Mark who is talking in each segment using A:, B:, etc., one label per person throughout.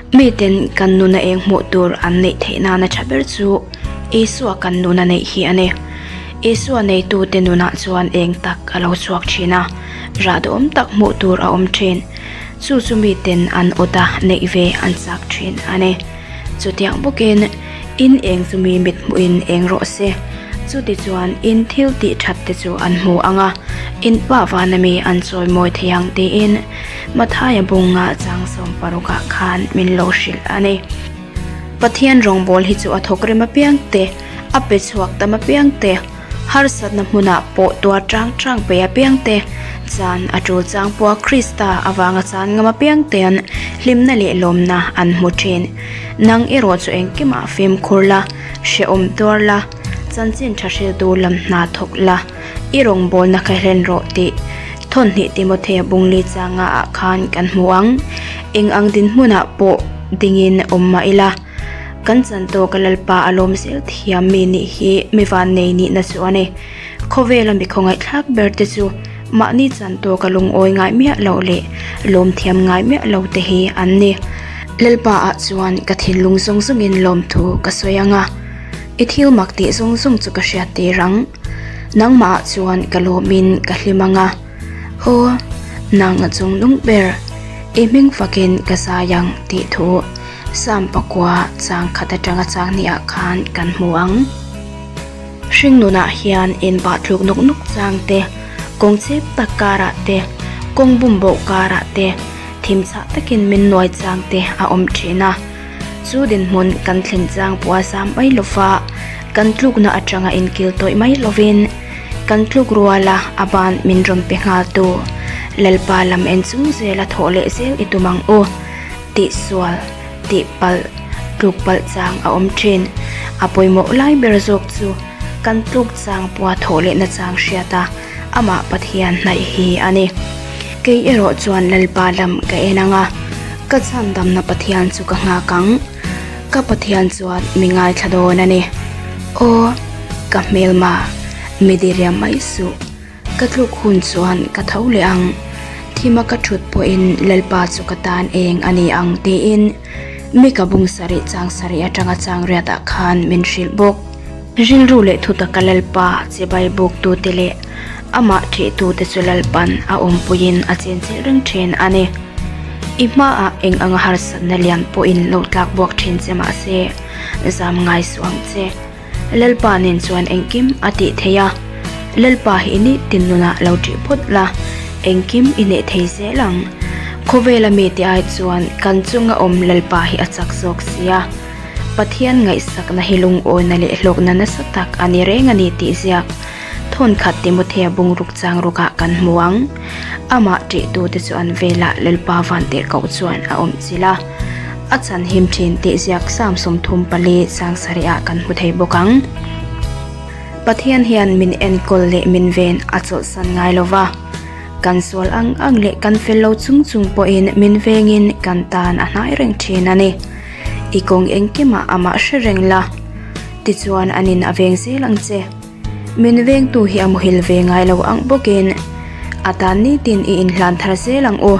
A: Miten kan nuna eng hmuh tur an neih theih nana tha ber chu Isua kan nuna neih hi a ni. Isua neitute nunah chuan eng tak a lo chhuak thin a, rah duhawm tak hmuh tur a awm thin. Chu chu miten an awt a neih ve an chak thin a ni. Chutiang bawkin, in eng chu mi mit hmuhin eng rawh se. Chutichuan in thil tih that te chu an hmu ang a, in pa vana mi an chawi mawi thei ang tiin Mathaia bunga chang 16 ah khan min lo hrilh a ni. Pathian rawngbâwl hi chu a thawk rem apiang te, a pe chhuak tam apiang te, harsatna hmunah pawh tuar chang chang pe apiang te, chan a tul chang pawha Krista avanga chan ngam apiang te'n hlimna leh lawmna an hmu thin. Nang erawh chu engkimah fimkhur la, hrehawm tuar la, chanchin tha hriltu lam hna thawk la, i rawngbawlna kha hlen rawh tih Thawnhnih Timothea bungli changa ah khan kan hmu ang. Eng ang dinhmunah pawh dingin awm mah ila, kan chan tawk a Lalpa a lawm zel thiam mi nih hi mi vannei nihna chu a ni. Khawvela mi khawngaihthlak ber te chu mahni chan tawk a lungawi ngai miah loh leh lawm thiam ngai miah lo te hi an ni. Lalpa ah chuan ka thinlung zawng zawngin lawmthu ka sawi ang a, i thil mak tih zawng zawng chu ka hriat tir ang. Nangmah ah chuan ka lawmin ka hlim ang a, Aw, nang a chung nung ber, i hming fakin ka zai ang tih thu Psalm pakua chang khat atanga chang hnih ah khan kan hmu ang. Hringnunah hian inbah tluk nuk nuk chang te, kawng chep tak karah te, kawng bum boh karah te, thim chhah takin min nuai chang te a awm thin a. Chu dinhmun kan thlen chang pawh a zam mai lova, kan tlukna atanga inkil tawih mai lovin kan tluk ruala a ban min rawn pe nghal tu Lalpa lam en chung zela thawh leh zel i tum ang u. Tihsual, tihpalh, tluk palh chang a awm thin. A pawimawh lai ber zawk chu kan tluk chang pawha thawh lehna chang hriat a, amah Pathian hnaih hi a ni. Kei erawh chuan Lalpa lam ka en ang a, ka chhandamna Pathian chu ka nghak ang. Ka Pathian chuan mi ngaithla dawn a ni. Aw, ka hmelma, mi diriam mai suh. Ka tluk hun chuan ka tho leh ang, thima ka thut pawhin Lalpa chu ka tan eng a ni ang tiin mi ka bung sarih chang sarih atanga chang riatah khan min hrilh bawk. Rilru leh thutaka Lalpa chibai buktute leh amah thihtute chu Lalpan a awmpuiin a chenchilh reng thin a ni. I hmaah eng anga harsatna lian pawhin lo tlak buak thin che mahse zam ngai suh ang che. Lalpa nen chuan engkim a tih theih a, Lalpa hi ni tin nunah lo ṭih phawt la, engkim i neih thei zel ang. Khawvela mite ai chuan kan chunga awm Lalpa hi a chak zawk si a, Pathian ngaihsakna hi lungawina leh hlawkna nasa tak a ni reng a ni tih ziak thawnkhat Timothea bungruk chang rukah kan hmu ang. Amah ṭihtute chu an velah Lalpa vantirhkoh chuan a awm chilh a. A chhan him thin tih ziak Psalm 34 chang sarih ah kan hmu thei bawk ang. Pathian hian min enkawl leh min ven a chawlhsan ngai lo va, kan sual ang ang leh kan fel lo chung chung pawhin min vengin kan tan a hnai reng thin a ni. I kawng engkimah amah hre reng la, tichuan anin a veng zel ang che. Min vengtu hi a muhil ve ngai lo ang bawkin a tan nitin i inhlan thar zel ang u.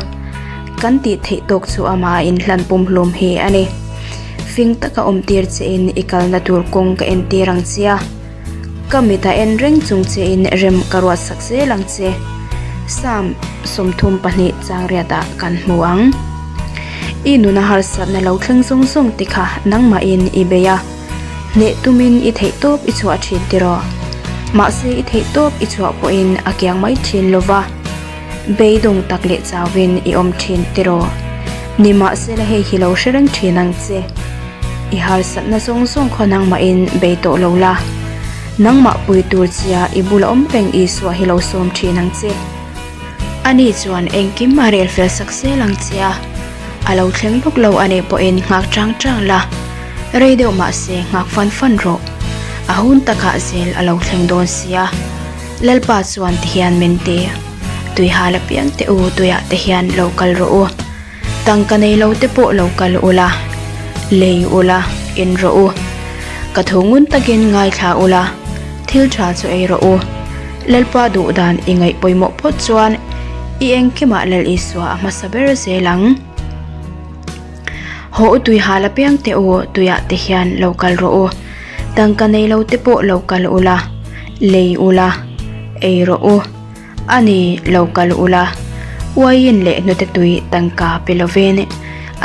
A: Kan tih theih tawk chu amah a inhlan pumhlum hi a ni. Fing taka awm tir che in i kalna tur kawng ka entir ang che a, ka mit a en reng chung che in rem ka ruat sak zel ang che. Psalm 32 chang riatah kan hmu ang. I nuna harsatna lo thleng zawng zawng te kha nangmahin i bei a. Hneh tumin i theih tawp i chhuah thin tiraw? Mahse i theih tawp i chhuah pawhin a kiang mai thin lo va, beidawng tak leh chauhin i awm thin tiraw? Nimahsela hei hi lo hre reng thin ang che. I harsatna zawng zawng khaw nangmahin bei tawh lo la, nangmah pui tur chia i bula awm reng Isua hi lo sawm thin ang che. Ani chuan engkim a rel fel sak zel ang che a, a lo thleng lawk lo a nih pawhin nghak chang chang la, rei deuh mah se nghak fan fan rawh. A hun takah zel a lo thleng dawn sia. Lalpa chuan tihian min ti, Tuihal apiang te u tuiah te hian lo kal rawh u, tangka nei lo te pawh lo kal ula, lei ula, in rawh u. Ka thu ngun takin ngaithla ula, thil tha chu ei rawh u. Lalpa duh dan i ngaih pawimawh phawt chuan i engkimah Lal Isua a hmasa ber zel ang. Haw u tui hal apiang teh u, tuiah te hian lo kal rawh u. Tangka nei lo te pawh lo kal ula, lei ula, ei rawh u. A ni, lo kal ula, uaiin leh hnute tui tangka pe lovin,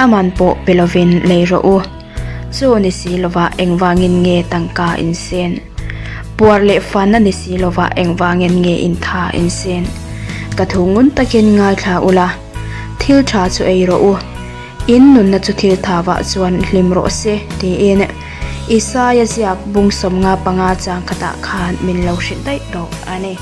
A: a man pawh pe lovin lei rawh u. Chu ni si lovah engvangin nge tangka in sen? Puar leh fan a ni si lovah engvangin nge in tha in sen? Ka thu ngun takin ngaithla ula, thil tha chu ei rawh u. In nunna chu thil thavah chuan hlim rawh se, tiin Isaia ziak bung 55 chang khatah khan min lo hrilh daih tawh a ni.